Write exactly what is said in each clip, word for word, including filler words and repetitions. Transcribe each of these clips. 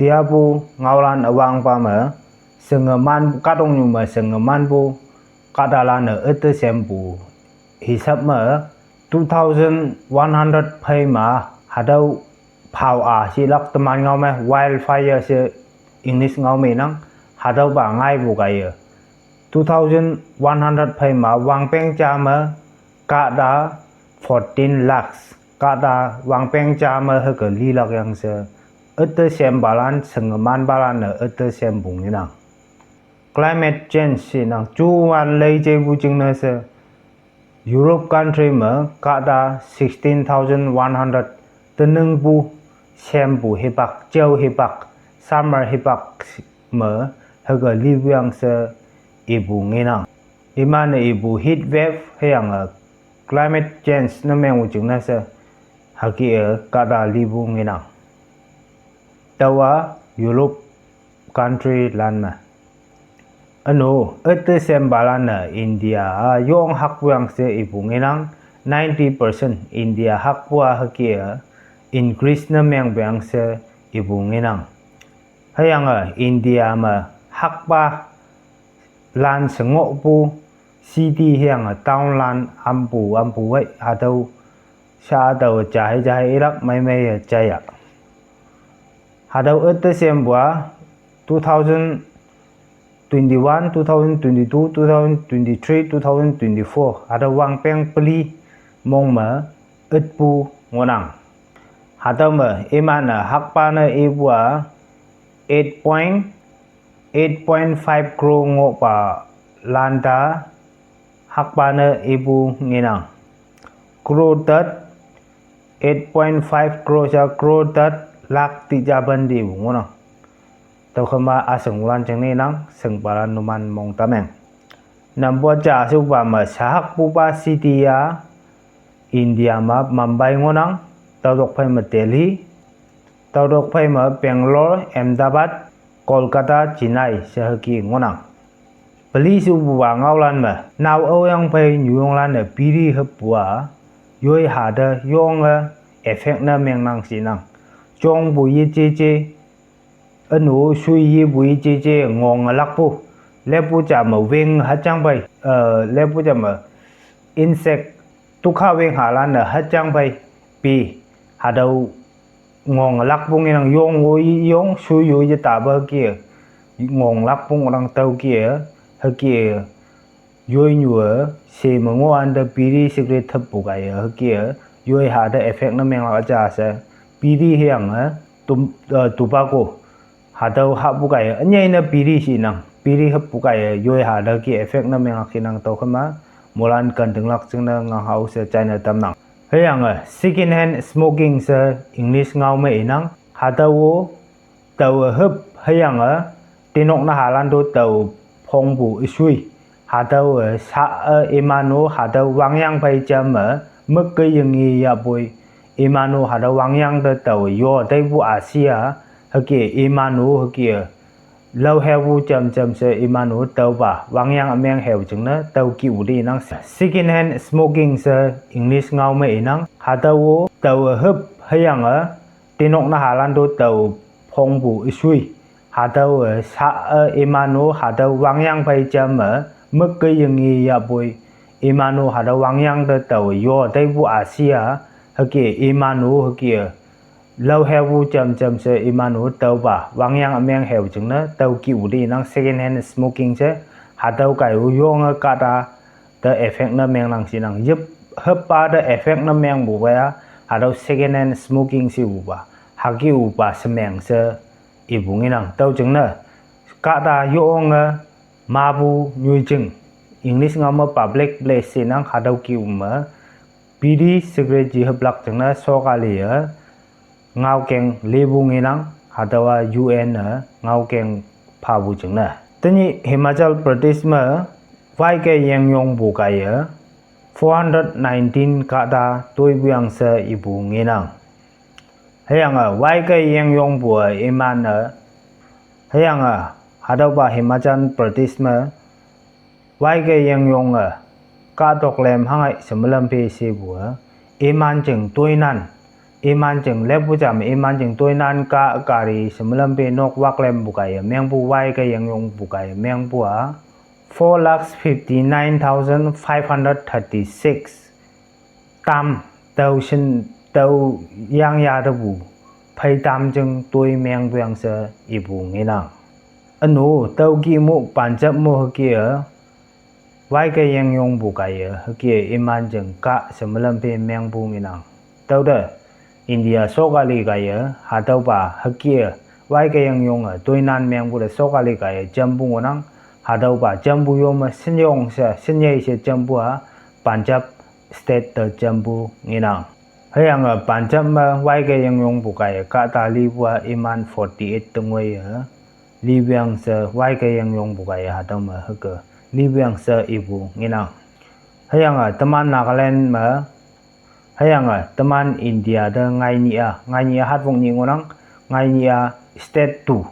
Tiapu ngaolan üwangpa me, shinge man, kahtoknyu me shinge manpu, kahtalan-e üte sempu, hisab me, two thousand one hundred phei ma, hatüo phao a shilak teman ngao me, wildfire she English ngao me nang, hatüopa ngaipu kaiye. Two thousand one hundred phei ma, wangpeng ja me, kahta fourteen lakhs, kahta wangpeng ja me hüke lilak yang she, üte sempalan, shinge manpalan-e üte sempu ngenang. Climate change shinang, juwan lei jeipu jingne she, Europe country me kahta sixteen thousand one hundred teningpu, sempu hipak, jao hipak, summer hipak me, hüke lipu yang she, ipu ngenang. Iman-e ipu heat wave hüyange climate change ne mengpu jingne she, hüke-e kahta lipu ngenang. Taowa Europe country lan me. Üno, üte sempalan-e India a yong hakpu yang she ipu ngenang, ninety percent India hakpu a hüke-e increase ne mengpu yang she ipu ngenang. Hüyange India me hakpa lan she ngohpu city hüyange town lan ampu ampu wei hatüo sha tao jahei jahei ilak meimeiye jaiya. Hatüo üte sempu a two thousand twenty-one, two thousand twenty-two, two thousand twenty-three, two thousand twenty-four, hatüo wangpeng peli mong me ütpu ngohnang. Hatüo me iman-e hakpa ne ipu a eight point, eight point five crore ngohpa lanta hakpa ne ipu ngenang. Crore tat, eight point five crore sha crore tat lakh tijapan tipu ngohnang. Tüokhema üshinglan jingne nang, shingpalan numan mong tameng. Number ja shepupa me sahakpupa city a India me Mumbai ngohnang, tüotok phei me Delhi, tüotok phei me Bangalore, Ahmedabad, Kolkata, Chennai she hüke ngohnang. Peli shepupa ngaolan me, nao aoyang phei nyuyonglan-e biri hüppu a, yoi hate yonge effect ne mengnang shinang. Jongpu yejeje, üno shui yepu yejeje ngonge lakpu. Leppu ja me wing hajang phei, eh, leppu ja me insect tukha wing halan-e hajang phei pi hatüo ngonge lakpu ngenang, yong-o yong shui-o yetape hüke ngong lakpu ngohnang. Tüoke hüke yoinyu-e she me ngohwante biri cigarette hüppu kaiye hüke yoi hate effect ne menglak ja she, biri hüyange tum-, eh, tobacco hatüo hahpu kaiye ünyei ne biri shinang, biri hüppu kaiye yoi hate ke effect ne menglak shinang. Tüokhema moilan kentinglak jingne ngang hao she jaine tamnang. Hüyange second hand smoking she English ngao me inang, hatüo-o taowe hüp hüyange tinok nahalan to tao phongpu üshui. Hatüowe sa-e iman-o hatüo wangyang phei jamme, mükke yengi yahpoi, iman-o hatüo wangyang te taowe yo teipu asia, hüke iman-o hüke lao hepu jam jam she iman-o tüopa wangyang ümeng heu jingne tüo kih-u te inang. Second hand smoking she English ngao me inang, hatüo-o taowe hüp hüyange tinok nahalan to tao phongpu üshui. Hatüowe sa-e iman-o hatüo wangyang phei jamme, mükke yengi yahpoi, iman-o hatüo wangyang te taowe yo teipu asia, hüke iman-o hüke lao hepu jam jam she iman-o tüopa wangyang ümeng heu jingne tüo kih-u te inang. Second hand smoking she hatüo kai-o yonge kahta te effect ne mengnang shinang. Yep, hüppa te effect ne mengpu kaiya, hatüo second hand smoking shepupa, hüke-upa shemeng she ipu ngenang. Tüo jingne kahta yonge mapu nyoijing, English ngao me public place shinang, hatüo kih-u me biri cigarette ji hüplak jingne sokali-e ngaokeng lepu ngenang, hatüowa U N-e ngaokeng phapu jingne. Tenyih Himachal Pradesh me waike yengyongpu kaiye four hundred nineteen kahta toipu yang she ipu ngenang. Hüyange waike yengyongpu-e iman-e, hüyange hatüopa Himachal Pradesh me waike yengyonge kahtok lem hangai shemelam phe shepu-e, iman jing toinan Iman jing lepu jam iman jing toinan ka kari semalam pe nok wak lem bukai mengpu wai ke yang yong bukai mengpu a four lakhs fifty nine thousand five hundred thirty six tam tau shin tau yang ya de bu pai tam jing toi meng buang se ibu nginang. Anu tau ki mu Punjab mu heki a wai ke yang yong bukai a heki a iman jing ka semalam pe meng bu nginang. Tau de India sokali kai a hatau pa heki a wai ke yang yong a toinan meng bu de sokali kai a jambu ngonang. Hatau pa jambu yom a sinyong se sinyai se jambu a Punjab state de jambu nginang. Heyang a Punjab ma wai ke yang yong bukai a ka ta li bu a iman forty eight tengwei a li biang se wai ke yang yong bukai a hatau ma heke li biang se ibu nginang. Heyang a teman Nagaland ma heyang a teman India de ngai ni a ngai ni a hat wong ni ngonang ngai ni a state tu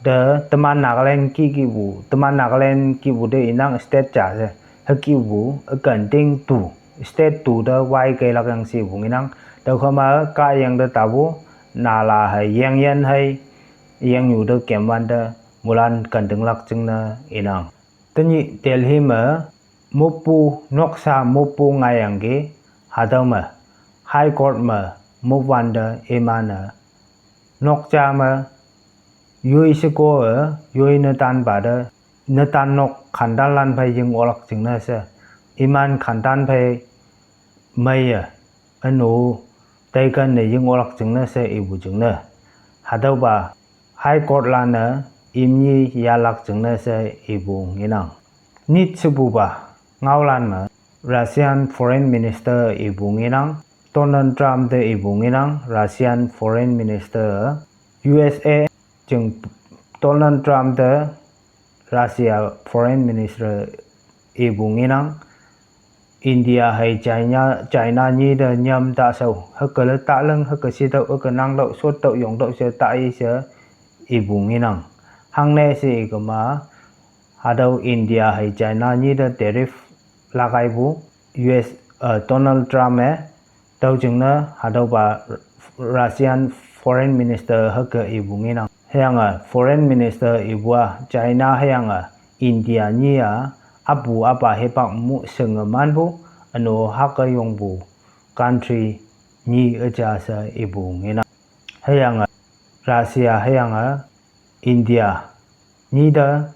de teman Nagaland ki ki bu teman Nagaland ki bu de inang state ja se heki bu akan ding tu state tu de wai ke lak yang si bu nginang. Tau kama ka yang de tabu nala hai yang yan hai yang yu de kemwan de mulan kan ding lak jing na inang. Tani Delhi ma mupu noksa mupu ngayang ke hatau ma High Court ma muwan de iman a nokja ma yoi seko a yoi netan ba de netan nok khandan lan pai ying olak jing na se iman khandan pai mai a anu taikan ne ying olak jing na se ibu jing na. Hatau ba High Court lan a imni yalak jing na se ibu nginang. Nit sebu ba ngaolan ma Russian Foreign Minister ibu nginang. Donald Trump de ibu nginang Russian Foreign Minister. U S A jing Donald Trump de Russia Foreign Minister ibu nginang. India hai China China ni de nyam ta sau heke le ta leng heke si tau heke nang tau sot tau yong tau se ta i se ibu nginang. Hang ne se i kema hatau India hai China ni de tariff lakai bu U S a Donald Trump e tau jing na hatau ba Russian Foreign Minister heke ibu nginang. Heyang a Foreign Minister ibu a China heyang a India ni a apu apa hepak mu sengeman bu anu hake yong bu country ni aja se ibu nginang. Heyang a Russia heyang a India ni de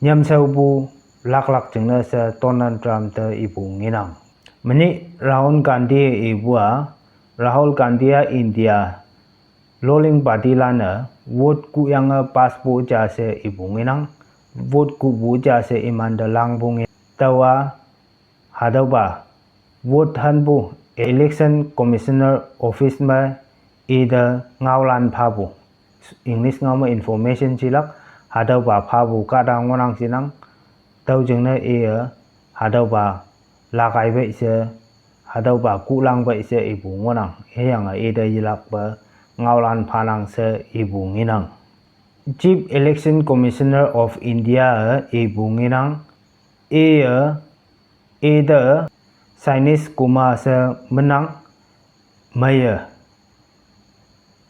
nyam sau bu lak lak jing na se Donald Trump de ibu nginang. Meni Rahul Gandhi ibu a Rahul Gandhi a India loling party lan a vote ku yang a pass bu ja se ibu nginang. Vote ku bu ja se iman de lang bu nginang. Tau a hatau ba vote han bu Election Commissioner Office ma i de ngaolan pha bu English ngao ma information silak hatau ba pha bu ka da ngonang sinang. Tau jing na i a hatau ba lakai bai se hatau ba kulang bai se ibu ngonang. Heyang a i de yilak ba ngaolan pha nang se ibu nginang. Chief Election Commissioner of India a ibu nginang. I a i de Saineesh Kumar se menang. Mai a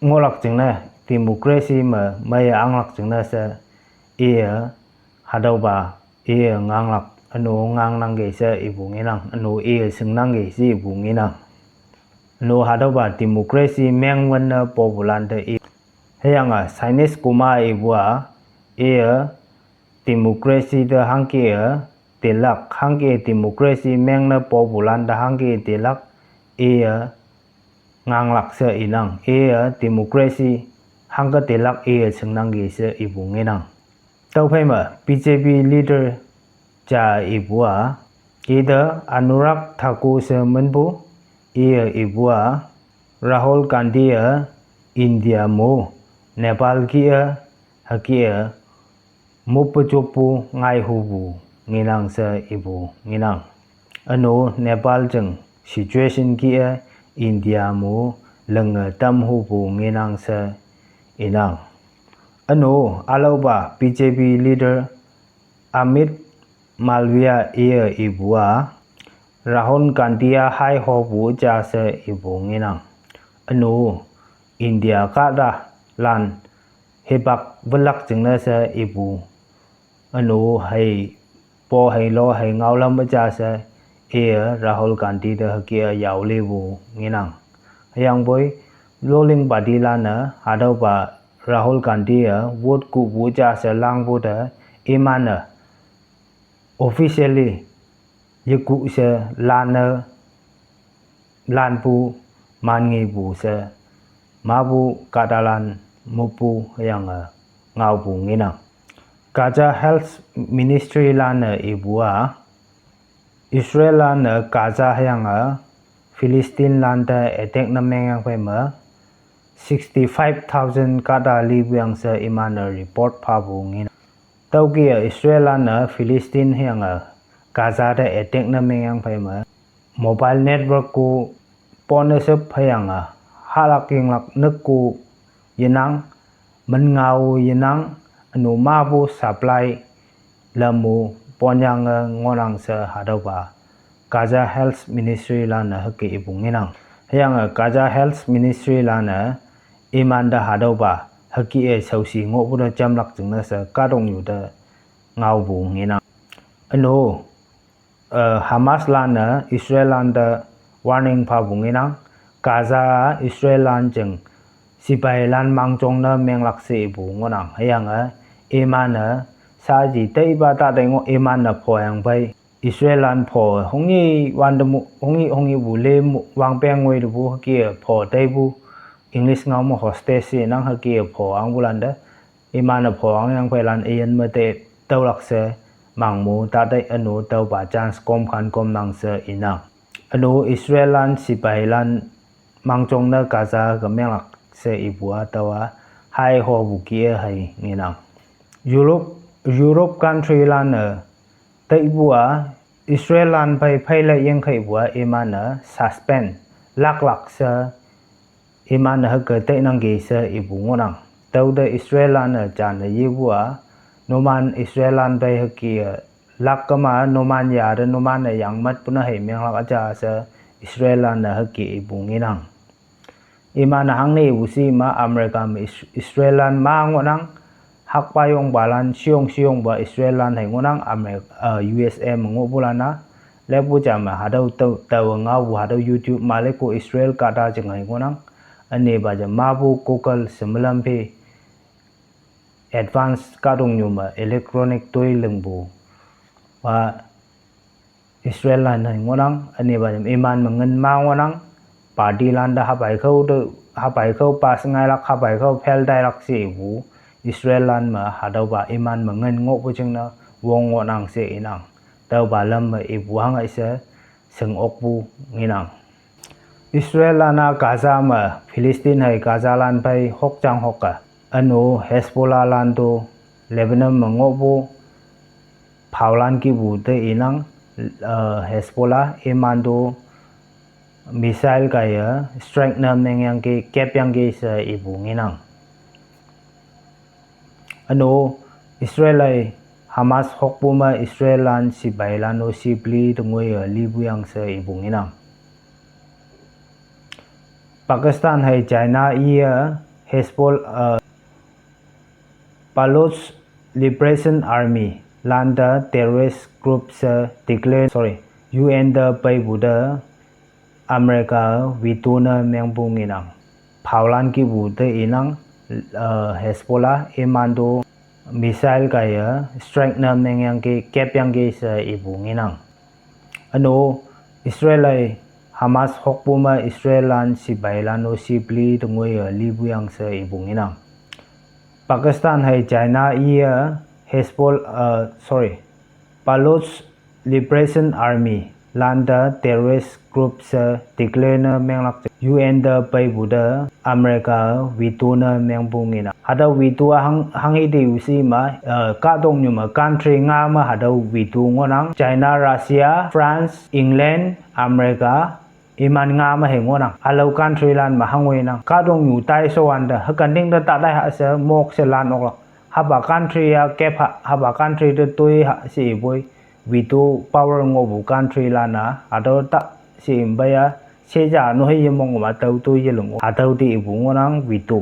ngolak jing na democracy ma mai a anglak jing na se i a hatau ba i a nganglak anu ngang nang ke se ibu nginang anu i a sing nang ke se ibu nginang. Anu hatau ba democracy meng wan na popular de i. Heyang a Saineesh Kumar ibu a i a democracy de hangke a tilak hangke democracy meng na popular de hangke tilak i a nganglak se inang i a democracy hangke tilak i a sing nang ke se ibu nginang. Tau phai ma B J P leader ja ibu a i de Anurag Thakur se menpu i a ibu a Rahul Gandhi a India mu Nepal ki a heki a mupu chupu ngai hu bu nginang se ibu nginang. Anu Nepal jing situation ki a India mu leng a tam hu bu nginang se inang. Anu alauba B J P leader Amit Malviya i a ibu a Rahul Gandhi a hai ho bu ja se ibu nginang. Üno, India kahtalan hipak velak jingne she ipu. Üno hei po hei lo hei ngaolam üja she, iye Rahul Gandhi te hüke-e yao lipu ngenang. Hüyangpoi, ruling party lan-e hatüopa Rahul Gandhi-e vote kuhpu ja she langpu te, iman-e officially yekuh she lan-e lanpu manngepu she, mapu kahtalan moppu hüyange ngaopu ngenang. Gaza Health Ministry lan-e ipu-a, Israel lan-e Gaza hüyange Philistine lante attack ne mengyang phei me sixty-five thousand kahta lipu yang she iman-e report phapu ngenang. Tüoke-e Israel lan-e Philistine hüyange Gaza te attack ne mengyang phei me mobile network ku pone shep hüyange hahlak yinglak nükku yenang, min ngao yenang, ünu mapu supply lamu ponyange ngohnang she hatüopa Gaza Health Ministry lan-e hüke ipu ngenang. Hüyange Gaza Health Ministry lan-e imante hatüopa hüke-e shaoshi ngohpu te jamlak jingne she kahtoknyu te ngaopu ngenang. Ünu, eh, Hamas lan-e Israel lante warning phapu ngenang. Gaza Israel lan jing sipailan mangjong ne menglak she ipu ngohnang. Hüyange iman-e shaji teipa ta tei ngoh iman-e phoyang phei Israel lan pho hongyi wante mu, hongyi, hongyipu le mu, wangpeng ngoi tepu hüke-e pho teipu English ngao me hostage she nang hüke-e pho angpu lante. Iman-e pho angyang pheilan üyin me te tüolak she mangmu ta tei ünu tüopa chance komkhan komnang she inang. Ünu Israel lan sipailan mangjong ne Gaza ke menglak she ipu-a tüowa haihopu kih-e hei ngenang. Europe, Europe country lan-e teipu-a Israel lan phei phei le yengkheipu-a iman-e suspend laklak she iman-e hüke teinangki she ipu ngohnang. Tüote Israel lan-e jane yepu-a, numan Israel lan phei hüke-e lak kema numan ya te numan-e yangmatpu ne hei menglak üja she Israel lan-e hüke ipu ngenang. Iman-e hangne ipu shi ma America me Is-, Israel lan ma ngohnang, hakpa yongpalan, sheyong sheyongpa Israel lan hei ngohnang, Amer-, eh, U S A me ngohpulan-a. Lepu ja me hatüo tao, tao ngaopu hatüo YouTube ma leko Israel kahta jing hei ngohnang. Ünepa ja mapu Google shemelam phe advance kahtoknyu me electronic toi lingpu wa Israel lan hei ngohnang, ünepa jam iman me ngin ma ngohnang, party lan te hapai khao te, hapai khao pass ngailak, hapai khao fail tailak she ipu, Israel lan me hatüopa iman me ngin ngohpu jingne wong ngohnang she inang. Tüopa lam me ipu hanghe she shing okpu ngenang. Israel lan-a Gaza me Philistine hei Gaza lan phei hokjang hoke. Ünu Hezbollah lan tu Lebanon me ngohpu phaolan kihpu te inang, eh, Hezbollah iman tu missile kaiye strike ne mengyangki, kapyangki she ipu ngenang. Ünu Israel hei Hamas hokpu me Israel lan sipailan-o shipli te ngoiye lipu yang she ipu ngenang. Pakistan hei China iye Hezbollah, uh, Baloch Liberation Army lan te terrorist group she declare, sorry, U N te peipu te America veto ne mengpu ngenang. Phaolan kihpu te inang, uh, Hezbollah iman tu missile kaiye strike ne mengyangki, kapyangki she ipu ngenang. Ünu Israel hei Hamas hokpu me Israel lan sipailan-o shipli te ngoiye lipu yang she ipu ngenang. Pakistan hei China iye Hezbollah, uh, sorry, Baloch Liberation Army lan te terrorist group she declare ne menglak U N te peipu te America veto ne mengpu ngenang. Hatüo veto-a hang, hanghe te u shi ma, uh, kahtoknyu me country nga me hatüo veto ngohnang. China, Russia, France, England, America, iman nga me hei ngohnang. Ülao country lan me hangoinang. Kahtoknyu tai showante hükan ting te ta tai ha she mok she lan oklak. Hapa country-a kep ha, hapa country te toi ha she ipoi. Veto power ngohpu country lan-a hatüo ta she impei-a She ja no hei yemong ma tüo to yelung. Hatüo te ipu ngohnang veto.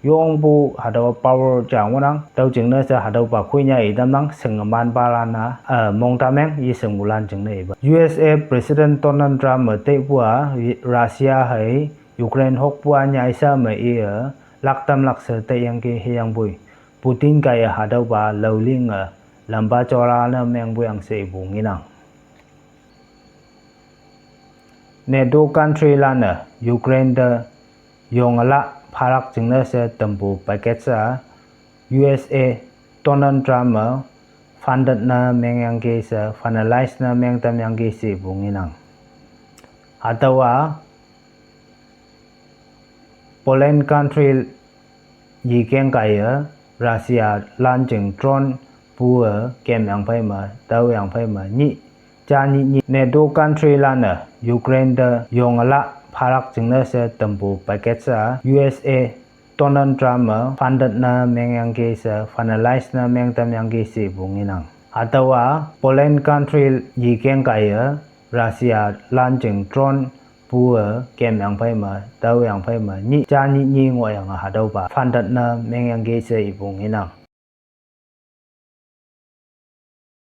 Yongpu hatüo power ja ngohnang. Tüo jingne she hatüopa khoinya itamnang shengemanpalan-a, eh, mongtameng yeshingpulan jingne ipa. U S A President Donald Trump-e teipu-a Russia hei Ukraine hokpu-a nyaisa me iye laktamlak she teiyangki hüyangpoi Putin kaiye hatüopa laolinge lampa jola ne mengpu yang she ipu ngenang. NATO country lan-e Ukraine te yongela phalak jingne she tampu package-a U S A Donald Trump-e funded ne mengyangki she finalize ne mengtamyangki she ipu ngenang. Hatüowa Poland country yikeng kaiye Russia lan jing drone pu-e kemyang phei me, tüoyang phei me nyih, ja nyih nyih NATO country lan-e Ukraine te yongela phalak jingne she tampu package-a U S A Donald Trump-e funded ne mengyangki she finalize ne mengtamyangki she ipu ngenang. Hatüowa Poland country yikeng kaiye Russia lan jing drone pu-e kemyang phei me, tüoyang phei me nyih, ja nyih nyih ngohyange hatüopa funded ne mengyangki she ipu ngenang.